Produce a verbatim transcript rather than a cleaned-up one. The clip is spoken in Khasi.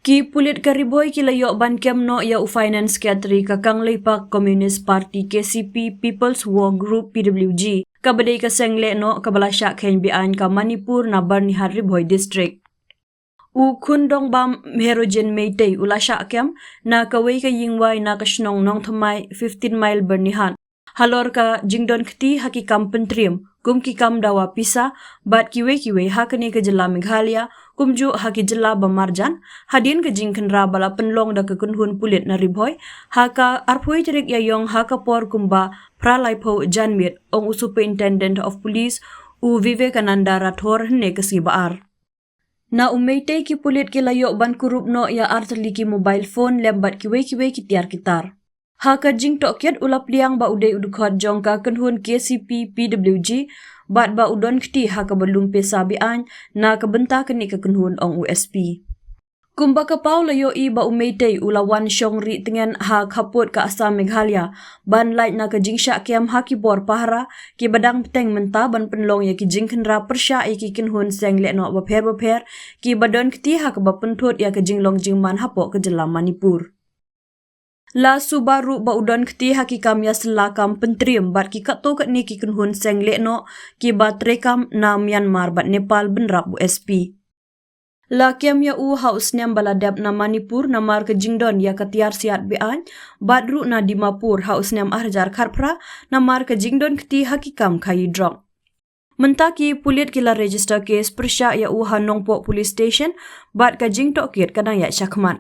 Ki pulit ka Ri Bhoi ki la ïoh ban kem noh ïa u Finance Secretary ka Kangleipak Communist Party, K C P, People's War Group, P W G, kaba dei ka seng lehnoh kaba la shah kheiñ be-aiñ ka Manipur na Byrnihat, Ri Bhoi District. U Khundongbam Herojin Meitei u la shah kem na kawei ka ïingwai na ka shnong Nongthymmai, fifteen mile, Byrnihat, halor ka jingdon kti ha ki kam pyntriem, kum ki kam dawa pisa bad kiwei kiwei ha kane ka jylla Meghalaya, kumjuh ha ki jylla ba marjan, hadien ka jingkhynra ba la pynlong da ka kynhun pulit na Ri Bhoi ha ka arphew tarik Ïaïong ha ka por kumba phra laiphew janmiet, ong u Superintendent of Police, u Vivekananda Rathore, hynne ka sngi Ba-ar. Na u Meitei ki pulit ki la ïoh ban kurup noh ïa artylli ki mobile phone lem bad kiwei kiwei ki tiar ki tar. Ha ka jingtohkit u la pliang ba u dei u dkhot jong ka kynhun K C P P W G bad ba u don kti ha kaba lum pisa be-aiñ na ka bynta kane ka kynhun, ong u S P. Kumba ka paw la ïohi ba u Meitei u la wan shong rieh tngen ha khappud ka Assam Meghalaya ban lait na ka jingshah kem ha ki bor pahara kiba dang bteng mynta ban pynlong ïa ki jingkhynra pyrshah ïa ki kynhun seng lehnoh bapher bapher kiba don kti ha kaba pynthut ïa ka jinglong jingman hapoh ka jylla Manipur. La suba ruh ba u don kti ha ki kam ïasylla kam pyntriem bad ki katto katne ki kynhun seng lehnoh kiba treikam na Myanmar bad Nepal, bynrap u S P. La kem ïa u ha u snem ba la dep na Manipur namar ka jingdon ïa ka tiar siat be-aiñ, bad ruh na Dimapur ha u snem ar hajar khatphra namar ka jingdon kti ha ki kam khaïi drok. Mynta ki pulit ki la register case pyrshah ïa u ha Nongpoh Police Station bad ka jingtohkit ka dang ïaid shakhmat.